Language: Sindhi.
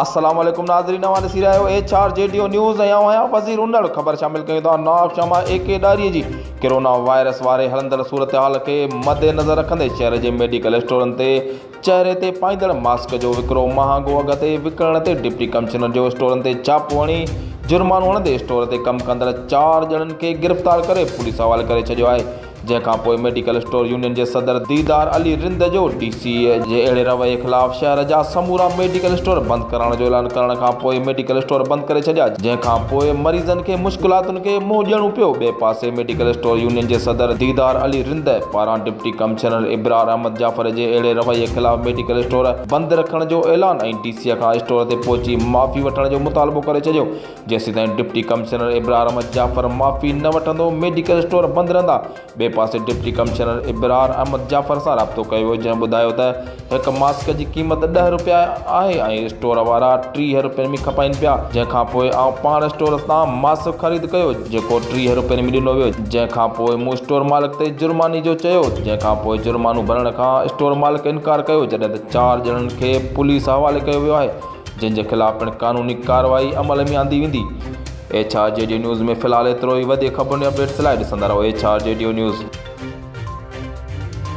السلام عليڪم ناظرين اوهان ڏسي رهيا آهيو H R G D O news ۽ آئون آهيان وزير انڙ خبر شامل ڪيون ٿا نواب شاهه مان اي ڪي ڏاهري جي ڪرونا وائرس واري هلندڙ صورتحال کي مد نظر رکندي شهر جي ميڊيڪل اسٽورن تي چهري تي پائيندڙ ماسڪ جو وڪرو مهانگو اگهه تي وڪڻڻ تي ڊپٽي ڪمشنر جو اسٽورن تي ڇاپو هڻي جرمانو هڻندي اسٽور تي ڪم ڪندڙ چار ڄڻن کي گرفتار ڪري پوليس حوالي ڪري ڇڏيو آهي جنهن کان پوء ميڊيڪل اسٽور يونين جي صدر ديدار علي رند جو ڊي سي جي اهڙي رويي خلاف شهر جا سمورا ميڊيڪل اسٽور بند ڪرائڻ جو اعلان ڪرڻ کان پوء ميڊيڪل اسٽور بند ڪري ڇڏيا جنهن کان پوء مريضن کي مشڪلاتن کي منهن ڏيڻو پيو ٻئي پاسي ميڊيڪل اسٽور يونين جي صدر ديدار علي رند پاران ڊپٽي ڪمشنر ابرار احمد جعفر جي اهڙي رويي خلاف ميڊيڪل اسٽور بند رکڻ جو اعلان ۽ ڊي سي کان اسٽور تي پهچي معافي وٺڻ جو مطالبو ڪري ڇڏيو جيسيتائين ڊپٽي ڪمشنر ابرار احمد جعفر معافي نه وٺندو ميڊيڪل اسٽور بند رهندا. ٻئي پاسي ڊپٽي ڪمشنر ابرار احمد جعفر سان رابطو ڪيو ويو جنهن ٻڌايو ته هڪ ماسڪ جي قيمت ڏهه رپيا آهي ۽ اسٽور وارا 30 رپين ۾ کپائين پيا جنهن کان پوء آئون پاڻ اسٽور تان ماسڪ خريد ڪيو جيڪو 30 رپين ۾ ڏنو ويو جنهن کان پوء مون اسٽور مالڪ تي جرماني جو چيو جنهن کان پوء جرمانو ڀرڻ کان اسٽور مالڪ انڪار ڪيو جڏهن ته چار ڄڻن کي پوليس حوالي ڪيو ويو آهي. جن جي خلاف پڻ قانوني ڪارروائي عمل ۾ آندي ويندي. H R G D news ۾ في الحال ايترو ئي وڌيڪ خبرن ۽ اپڊيٽس لاء ڏسندا رهو H R G D news.